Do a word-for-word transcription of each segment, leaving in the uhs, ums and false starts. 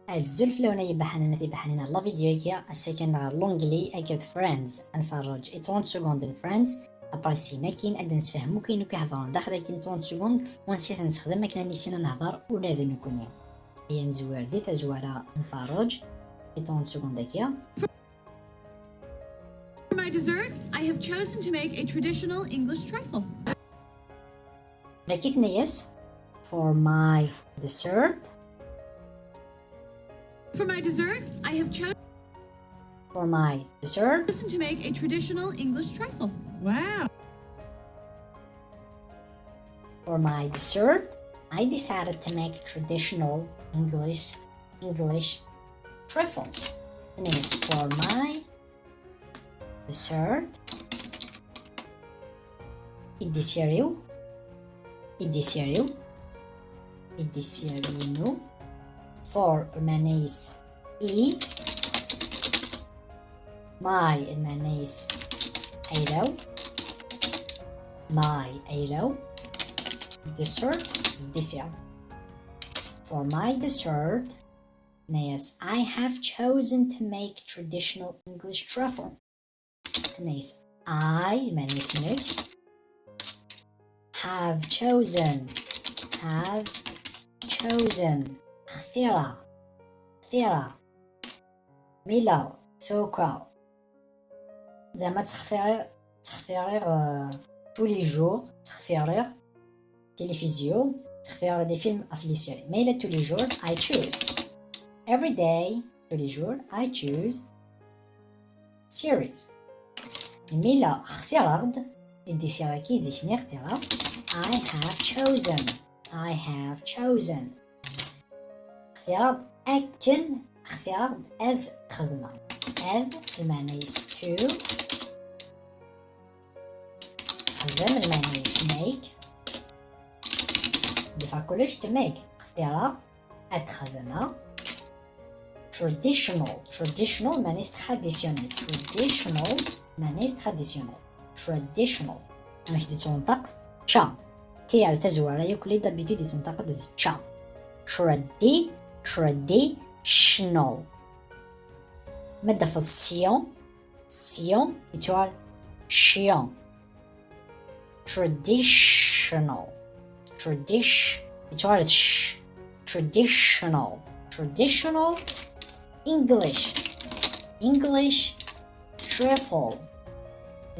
Azul fell-awen ay ibaḥanen, a tibaḥanin, ar la vidéo-agi, ass-a kan ɣer l'onglet akked Friends, ad nferreǧ i trente secondes n Friends, après syin akkin ad d-nsefhem akk ayen akk iheḍren daxel akkin trente secondes, wansi ad t-nessexdem akken ad nissin ad nehḍer ula d nekkni. Aya nezwir di tazwara, nferreǧ i trente secondes-agi. For my dessert, I have chosen to make a traditional English trifle. Dagi tenna-yas, for my dessert. For my dessert, I have cho- For my dessert. Chosen to make a traditional English trifle. Wow. For my dessert, I decided to make traditional English, English trifle. Tenna-yas, for my dessert. I dessert-iw. I dessert-iw. I dessert-inu. For, lmeɛna-is i. My, lmeɛna-is ayla-w. My ayla-w. Dessert, dessert. For my dessert, tenna-yas, I have chosen to make traditional English trifle. Tenna-yas, I, lmeɛna-is nekk. Have chosen. Have chosen. Xtireɣ. Xtireɣ. Mila, tukeɣ. Zeɛma ttxtiriɣ, ttxtiriɣ, euh, tous les jours, ttxtiriɣ tilifizyu, ttxtiriɣ les films ɣef les séries. Ma yella tous les jours, I choose. Every day, tous les jours, I choose series. Mila xtireɣ-d, i d-isiɣ-agi zik-nni xtireɣ. I have chosen. I have chosen. Xtireɣ-d akken, xtireɣ-d ad xedmeɣ. Ad, lmeɛna-is to. Xdem, lmeɛna-is make. Ddfeɣ kullec to make. Xtireɣ ad xedmeɣ. Traditional. Traditional, lmeɛna-is traditionnel. Traditional, lmeɛna-is traditionnel. Traditional. Amek d-yettwanṭaq? Ca. Tial tazwara yakk li d'habitude yettwanṭaq-d d ca. Tradi-, traditional. Ma d-tafeḍ scion, scion, yettwaɣal scion. Traditional. Tradition. Yettwaɣal-d sh. Traditional. Traditional English. English trifle.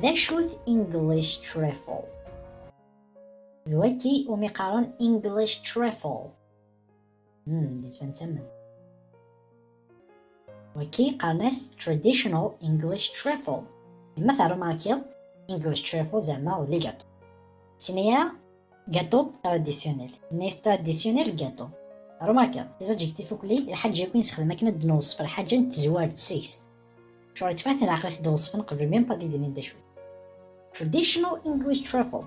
D acu-t English trifle? D waki umi qqaren English trifle. Hmm, d-yettban d tamen. Waki qqaren-as traditional English trifle. Ma terrumarkiḍ, English trifle zeɛma d les gâteaux. Sin-aya gâteau traditionnel. Nnes traditionnel gâteau. Remarquez, les adjectifs ukli, lḥaǧa yakk i nessexdem akken ad d-newṣef lḥaǧa nettezwar-d seg-s. Cɣel ttfaten lɛaqel ad t-id-weṣfen qbel même pas d-id-inin d acu-t. Traditional English trifle.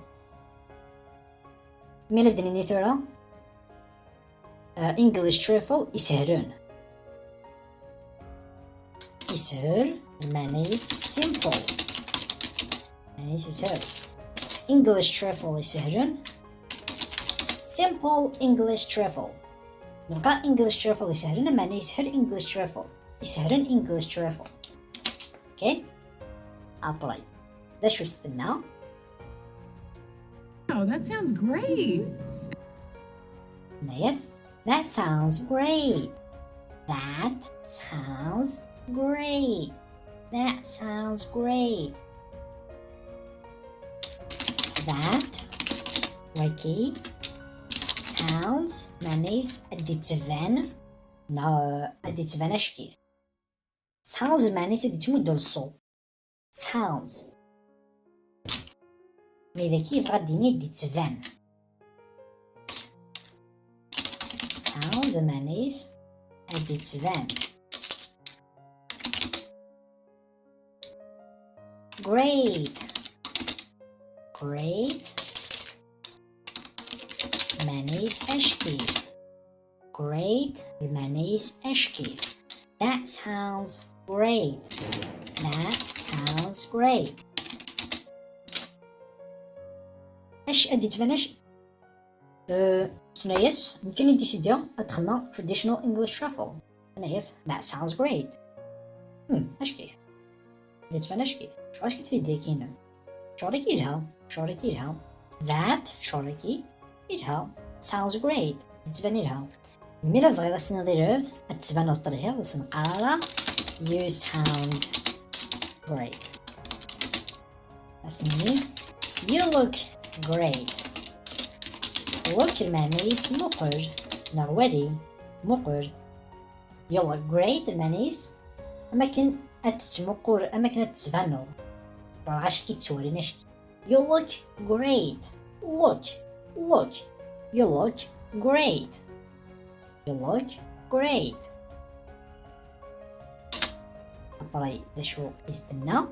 Mi la d-nini tura, uh, English trifle isehlen. Ishel, lmeɛna-is simple. Lmeɛna-is ishel. English trifle isehlen. Simple English trifle. Nebɣa English trifle isehlen, lmeɛna ishel English trifle. Isehlen English trifle. Okay? Après. D acu s-tenna? Oh, that sounds great. Yes, that sounds great. That sounds great. That sounds great. That, waki, sounds, meɛna-is ad d-ittban, neɣ ad d-ittban acek-it. Sounds meɛna-is ad d-ittmuddu ṣṣut. Sounds. Mi dagi yebɣa ad d-yini ad d-ittban. Sounds meɛna-is ad d-ittban. Great. Great. Meɛna-is acek-it. Great, lmeɛna-is acek-it. That sounds great. That sounds great. Acu ad d-ittban acu? Euh, tenna-yas, nekkini décidiɣ ad xedmeɣ traditional English trifle. Tenna-yas, "That sounds great." Hmm, ackit. D-tettban ackit. Ackit tiddi-agi-inem. Ccɣel-agi yelha. Ccɣel-agi yelha. That, ccɣel-agi yelha. Sounds great. D-tettban yelha. Mi la tebɣiḍ ad s-tiniḍ i lɛebd, ad d-tbaneḍ telhiḍ, ur s-neqqar ara, "You sound great." Ad s-nini, "You look great." Look lmeɛna-is muqel, neɣ wali, muqel. You look great lmeɛna-is am akken ad tettmuqul, am akken ad tettbaneḍ. Ẓriɣ acki ttwalin acki. You look great. Look, look. You look great. You look great. Après, d acu i s-tenna?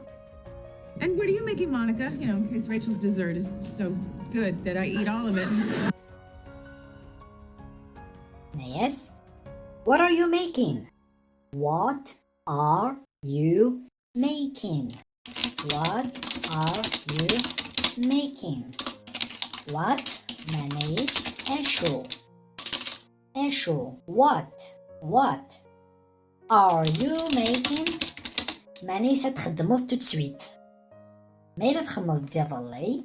And what are you making, Monica? You know, in case Rachel's dessert is so good that I eat all of it. Yes. What are you making? What are you making? What are you making? What meɛna-is acu? Acu? What? What are you making? Meɛna-is ad txeddmeḍ tout de suite. Ma yella txedmeḍ-d iḍelli,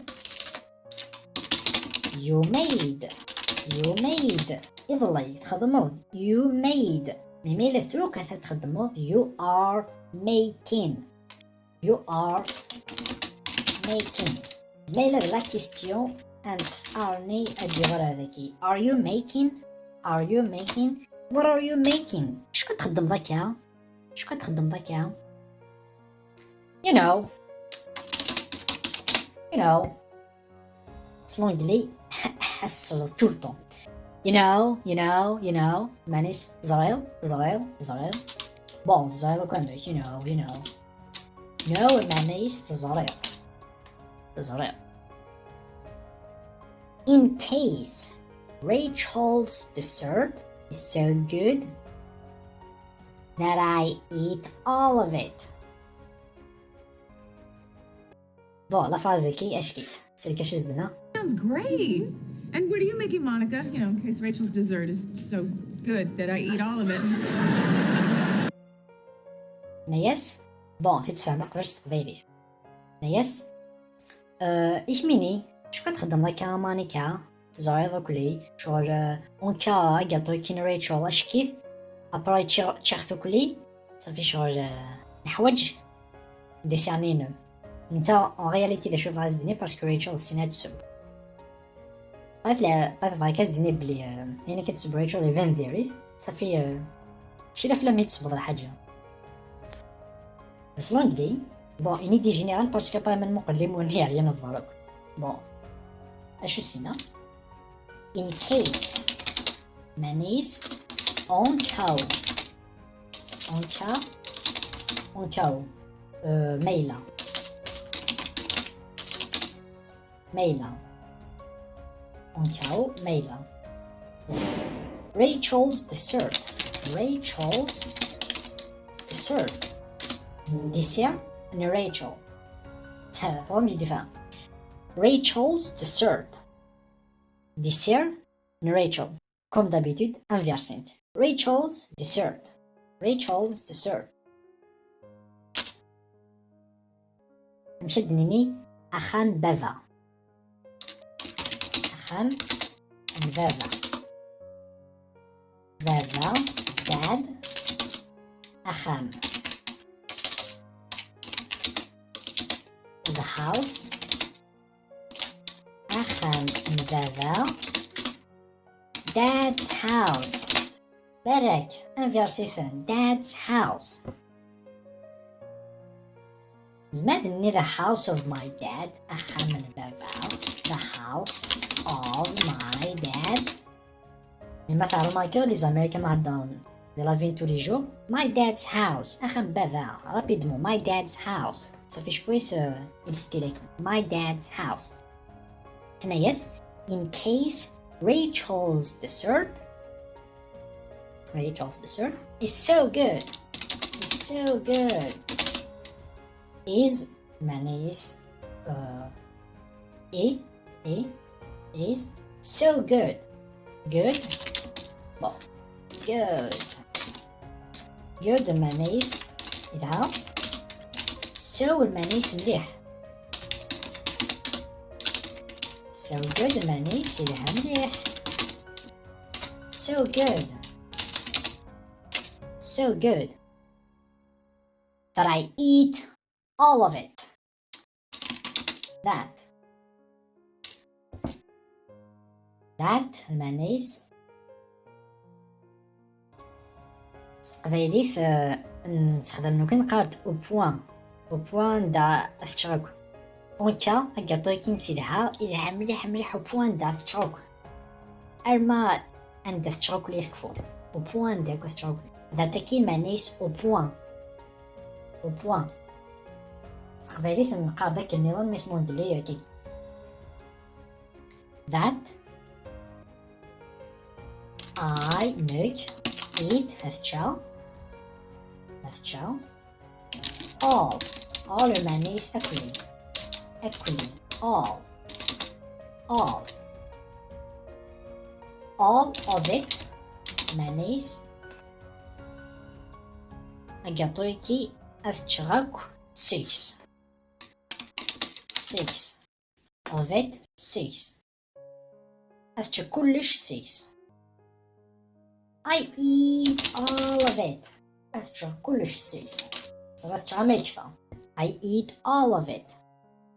you made. You made. Iḍelli txedmeḍ-d, you made. Mais ma yella truka ad txedmeḍ, you are making. You are making. Ma yella d la question, and arni ad yuɣal ar daki. Are you making? Are you making? What are you making? Acu ad txeddmeḍ akka? Acu ad txeddmeḍ akka? You know. You know. S l'anglais, ḥassel tout le temps. You know, you know, you know. Meɛna-is, teẓriḍ, teẓriḍ, teẓriḍ. Bon, teẓriḍ akk amek, you know, you know. No, meɛna-is, teẓriḍ. Teẓriḍ. In case Rachel's dessert is so good that I eat all of it. Bon, la phrase-agi, ackit. Selk acu s-d-tenna. Sounds great. And what are you making, Monica? You know, in case Rachel's dessert is so good that I eat all of it. Tenna-yas, bon, tittefhem aqbel s teqbaylit. Tenna-yas, euh, i kemmini, acu ad txeddmeḍ akka a Monica? Teẓriḍ akli, ccɣel, euh, unka agaṭu-agi n Rachel, ackit, après ččiɣ, ččiɣ-t akli, safi ccɣel, euh, neḥwaǧ dessert-inem. Netta, en réalité, d acu bɣa s-d-ini, parce que Rachel tessin ad tsew. Bref, la, bref, bɣa kan s-d-ini belli, euh, ayen akka d-tessew Rachel iban diri-t, safi, euh, ttkila fell-am mi tsebbeḍ lḥaǧa. As long di, bon, ini-d i général parce que pas même muqel limun-nni yeɛyan ḍḍerb. Bon, acu s-yenna? In case, meɛna-is en cas. En cas, en cas, euh, ma yella. Ma yella. En cas, ma yella. Rachel's dessert. Rachel's dessert. Dessert n Rachel. Tfehmem d-, Rachel's dessert. Dessert n Rachel. Comme d'habitude, inversé. Rachel's dessert. Rachel's dessert. Amek ad d-nini axxam n baba? Axxam n baba. Baba, dad, axxam. The house. Axxam n baba. Dad's house. Barak, inversi-ten. Dad's house. Nezmer ad nini the house of my dad, axxam n baba. The house of my dad. Mais ma tɛerḍem akka, les Américains ma heddren de la vie de tous les jours. My dad's house, axxam n baba, rapidement, my dad's house. Ça fait chouette ce, le style. My dad's house. Tenna-yas, in case Rachel's dessert, Rachel's dessert is so good. Is so good. Is, meɛna-is, uh, i, i, is so good. Good. Bon. Good. Good lmeɛna-is yelha. So lmeɛna-is mliḥ. So good lmeɛna-is yelha mliḥ. So good. So good that I eat all of it. That. That lmeɛna-is s teqbaylit, eh, nessexdam nekkni, neqqar-d au point. Au point anda ad t-ččeɣ akk. Anka agaṭu-agi-ines yelha, yelha mliḥ mliḥ, au point anda ad t-ččeɣ akk. Arma anda t-ččeɣ akk la tekfu. Au point anda akk ad t-ččeɣ akk. That-agi lmeɛna-is au point. Au point. S teqbaylit neqqar-d akken nniḍen, mi s-mundli akka. That I, nekk, eat, ad ččeɣ, ad ččeɣ, all, all lmeɛna-is akk, akk, all, all, all of it, lmeɛna-is agaṭu-agi ad ččeɣ akk seg-s, seg-s. Of it, seg-s. Ad ččeɣ kullec seg-s. I eat all of it. Ad ččeɣ kullec seg-s. Ẓriɣ ad ččeɣ ama yekfa. I eat all of it.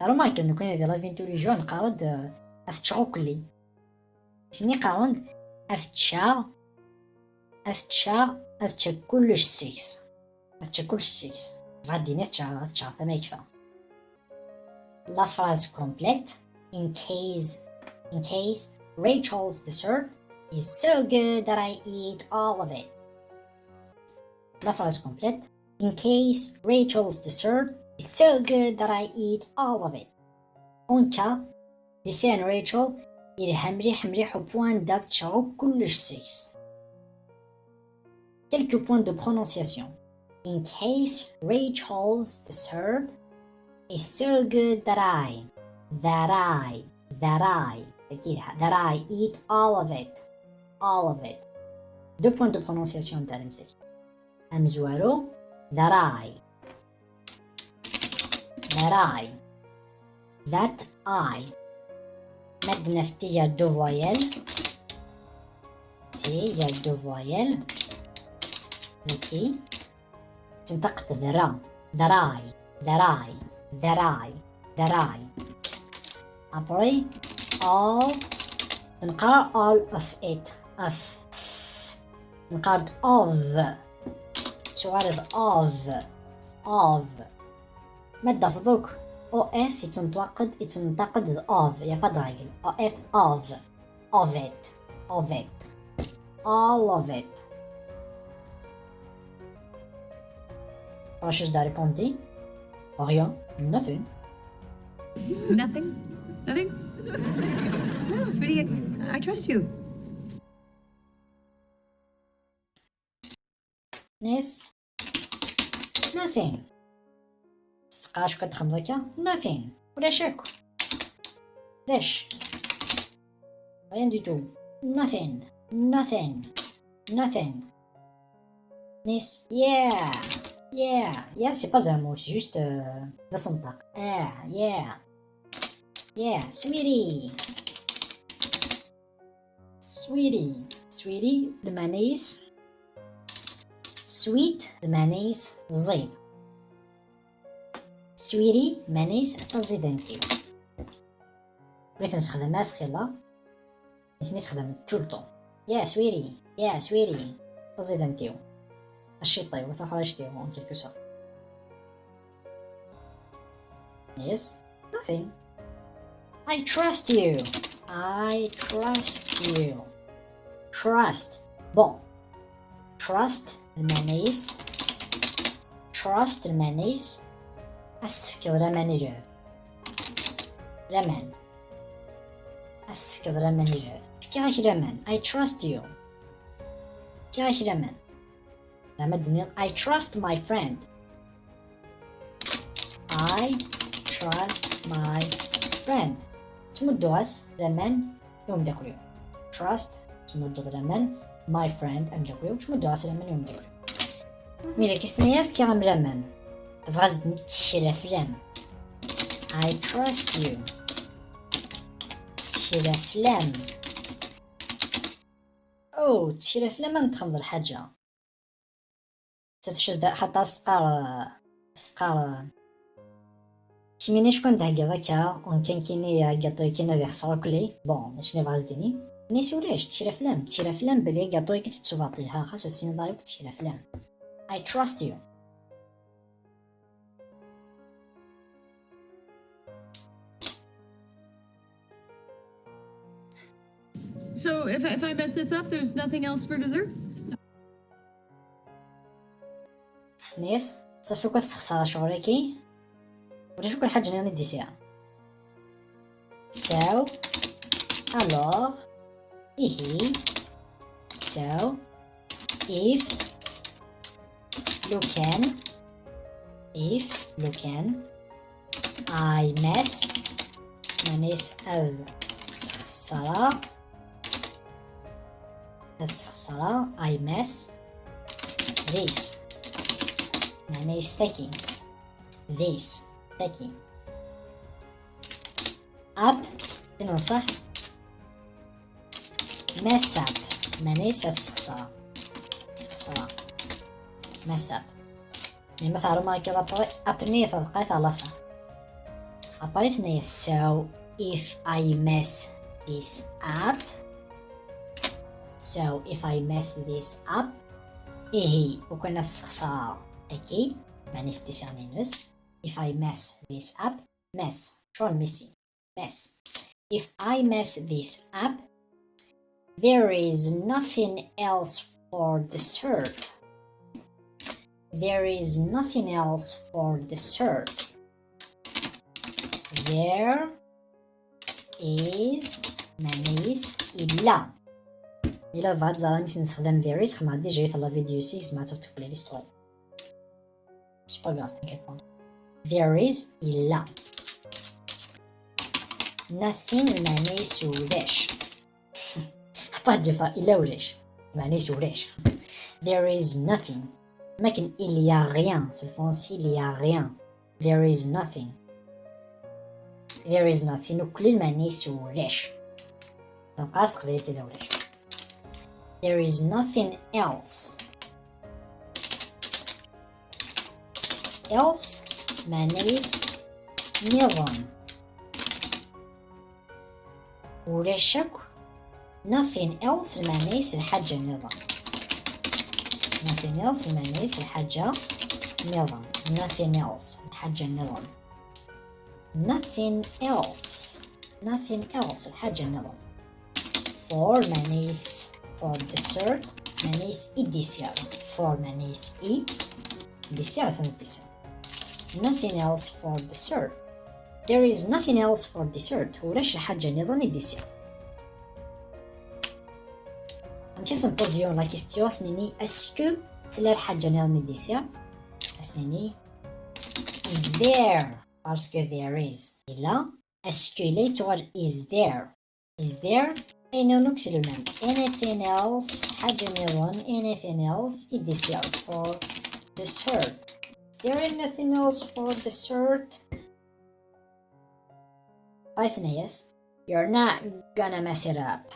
Remarque, nekkni di la vie de tous les jours neqqar-d, eh, ad ččeɣ ukli. Nitni qqaren-d ad ččeɣ, ad ččeɣ, ad ččeɣ kullec seg-s. Ad ččeɣ kullec seg-s. Bɣa ad d-yini ad ččeɣ, ad ččeɣ tama yekfa. La phrase complète, in case, in case Rachel's dessert is so good that I eat all of it. La phrase complète, in case Rachel's dessert is so good that I eat all of it. En cas, dessert n Rachel yelha mliḥ mliḥ au point anda ad ččeɣ kullec seg-s. Quelques points de prononciation. In case Rachel's dessert is so good that I, that I, that I, that I eat all of it, all of it. Deux points de prononciation n tlemsek. Amezwaru, that I, that I, that I. Ma d-naf ti gar deux voyelles. Ti gar deux voyelles. Niki. Tentaqt d ra. That I, that I, that I, that I. Après, all, نقرا all of it. Of. نقرا of. Tuɣal d of. Of. Ma d-tafeḍ akk O F yettentaqed, yettentaqed d of, y a pas de règle. O F, of. Of it. Of it. All of it. Rachel a répondu. Rien. Nothing. Nothing? Nothing? No, sweetie, I, I trust you. Yes. Nothing. Steqqa acu kan txedmeḍ akka. Nothing. Ulac akk. Ulac. Rien du tout. Nothing. Nothing. Nothing. Yes. Yeah. Yeah. Yeah, c'est pas un mot, c'est juste, euh, d asenṭaq. Ah, yeah. Yeah, sweetie. Sweetie. Sweetie, lmeɛna-is. Sweet, lmeɛna-is ẓid. Sweetie, lmeɛna-is taẓidant-iw. Ur ten-nessexdam ara s xilla. Nitni sexdamen tout le temps. Yeah, sweetie. Yeah, sweetie. Taẓidant-iw. Aciṭ-iw, taḥract-iw, en quelque sorte. Yes. Nothing. I trust you. I trust you. Trust. Bon. Trust, lmeɛna-is. Trust, lmeɛna-is. Ad s-tefkeḍ laman i lɛebd. Laman. Ad s-tefkeḍ laman i lɛebd. Fkiɣ-ak laman. I trust you. Fkiɣ-ak laman. Lama d-nniḍ, I trust my friend. I trust my friend. Ttmudduɣ-as laman i umeddakel-iw. Trust, ttmudduɣ laman, my friend, ameddakel-iw, ttmudduɣ-as laman i umeddakel-iw. Mi d ak-isni, efk-aɣ-am laman. Tebɣa ad d-, ttkel fell-am. I trust you. Ttkel fell-am. Oh, ttkel fell-am ad n-txedmeḍ lḥaǧa. Tecda xaṭer s-teqqar, s-teqqar, kemmini acu kan d-theggiḍ akka, un kan kini agaṭu-agi ad ixṣer akk lli. Bon, d acu i bɣa ad s-d-ini? Ini-as ulac, ttkel fell-am, ttkel fell-am belli agaṭu-agi ad t-id-tubaṭel, ha, xas ad tiniḍ akk ttkel fell-am. I trust you. So if, if I mess this up, there's nothing else for dessert? Tenna-yas, ṣafi akk ad tesxeṣreḍ ccɣel-agi, ulac akk lḥaǧa nniḍen i d-isɛa. So, alors, ihi, so, if, lukan, if, lukan, I mess, manis ad sxeṣreɣ, ad sxeṣreɣ, I mess, this, manis tagi, this, tagi. Up, tenṣeḥ, mess up, manis ad sxeṣreɣ, sxeṣreɣ, mess up. Mais ma teɛreḍ akka, après, après-nni tebqa tɛlafa. Après tenna-yas, so if I mess this up, so if I mess this up, ihi, ukan ad sxeṣreɣ tagi, manis dessert-ines, if I mess this up, mess, شغل messy, mess. If I mess this up, there is nothing else for dessert. There is nothing else for dessert. There is, manis, illa. Illa, bɣiɣ ad ẓreɣ amek nessexdam there is, xedmeɣ déjà yiwet la vidéo-s, tzemreḍ ad taf deg playlist. C'est pas grave, t'inquiète pas. There is, illa. Nothing, manis ulac. Pas de fa, illa ulac. Manis ulac. There is nothing. Makin il y a rien. C'est le français, il y a rien. There is nothing. There is nothing. Uklil, manis ulac. Donc, as teqbaylit, illa ulac. There is nothing else. Else, manis nniḍen. Ulac akk. Nothing else, manis lḥaǧa nniḍen. Nothing else, manis lḥaǧa nniḍen. Nothing else, lḥaǧa nniḍen. Nothing else. Nothing else, lḥaǧa nniḍen. For, manis, for dessert, manis i dessert. For, manis i dessert, d dessert. Nothing else for dessert. There is nothing else for dessert. Ulac lḥaǧa nniḍen i dessert. Amek as nposer la question, as nini, est-ce que tella lḥaǧa nniḍen i dessert? As nini, is there? Parce que there is. Illa. Est-ce que illa, yettuɣal is there. Is there? Ayen ur selman. Anything else? Ḥaǧa nniḍen. Anything else? I dessert for dessert. Is there anything else for dessert? Ay tenna-yas, you're not gonna mess it up.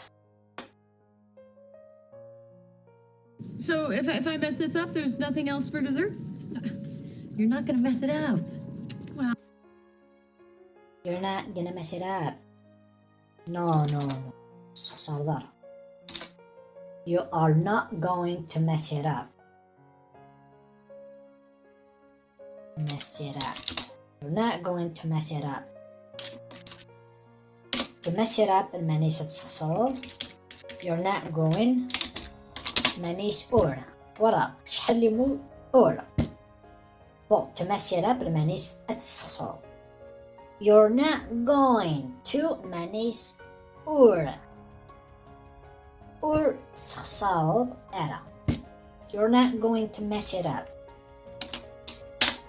So if, if I mess this up, there's nothing else for dessert? You're not gonna mess it up. You're not gonna mess it up. No, no, no. Sexsar ḍar. You are not going to mess it up. Mess it up. You're not going to mess it up. To mess it up, lmeɛna-is ad tesxeṣreḍ. You're not going. Lmeɛna-is ur. Twalaḍ, acḥal n lemul ur. Bon, to mess it up, lmeɛna-is ad tesxeṣreḍ. You're not going to, lmeɛna-is ur. Ur tesxeṣreḍ ara. You're not going to mess it up.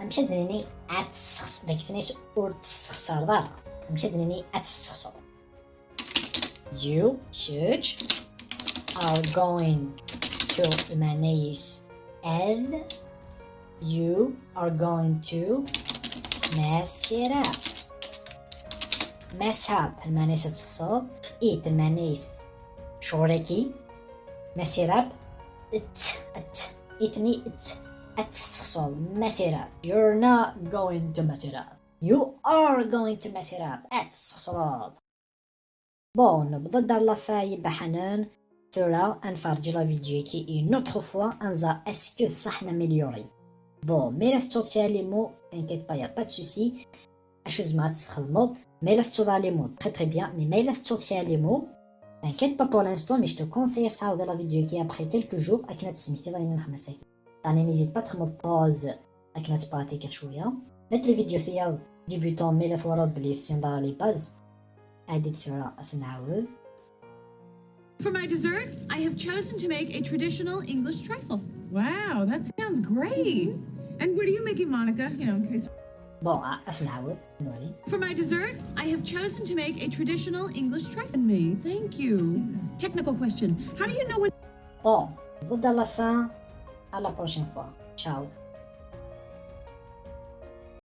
Amek ad nini ad tesxeṣ-, dagi tenna-yas ur tesxeṣreḍ ara. Amek ad nini ad tesxeṣreḍ? You, kečč, are going to, lmeɛna-is ad, You are going to mess it up. Mess up, lmeɛna-is ad txesreḍ. It, lmeɛna-is ccɣel-agi. Mess it up. It, it, it-nni, it. Ad txesreḍ. Mess it up. You're not going to mess it up. You are going to mess it up. Ad txesreḍ. Bon, newweḍ-d ɣer la fin, ibaḥanen. Tura ad nferǧ la vidéo-agi une autre fois, ad nẓer est-ce que ṣaḥ naméliorer. Bon, ma yella tettuḍ kra les mots, t'inquiète pas, y a pas de souci. Acu tzemreḍ ad tesxedmeḍ? Ma yella tettuḍ les mots, très très bien, mais ma yella tettuḍ kra les mots, t'inquiète pas pour l'instant, mais je te conseille ad tɛawdeḍ la vidéo-agi après quelques jours akken ad tesmektiḍ ayen n lexmas-agi. Ɛni n'hésite pas ad txedmeḍ pause akken ad tpratikiḍ cwiya. Netta les vidéos tiyaḍ débutant, ma yella twalaḍ belli tessineḍ ara les bases, ɛeddi-d tura ad s-nɛawed. For my dessert, I have chosen to make a traditional English trifle. Wow, that sounds great. And what are you making, Monica? You know, in case. Bon, a- ad s-nɛawed, nwali. For my dessert, I have chosen to make a traditional English trifle. And me, thank you. Technical question. How do you know when Bon, newweḍ-d ɣer la fin. À la prochaine fois. Ciao.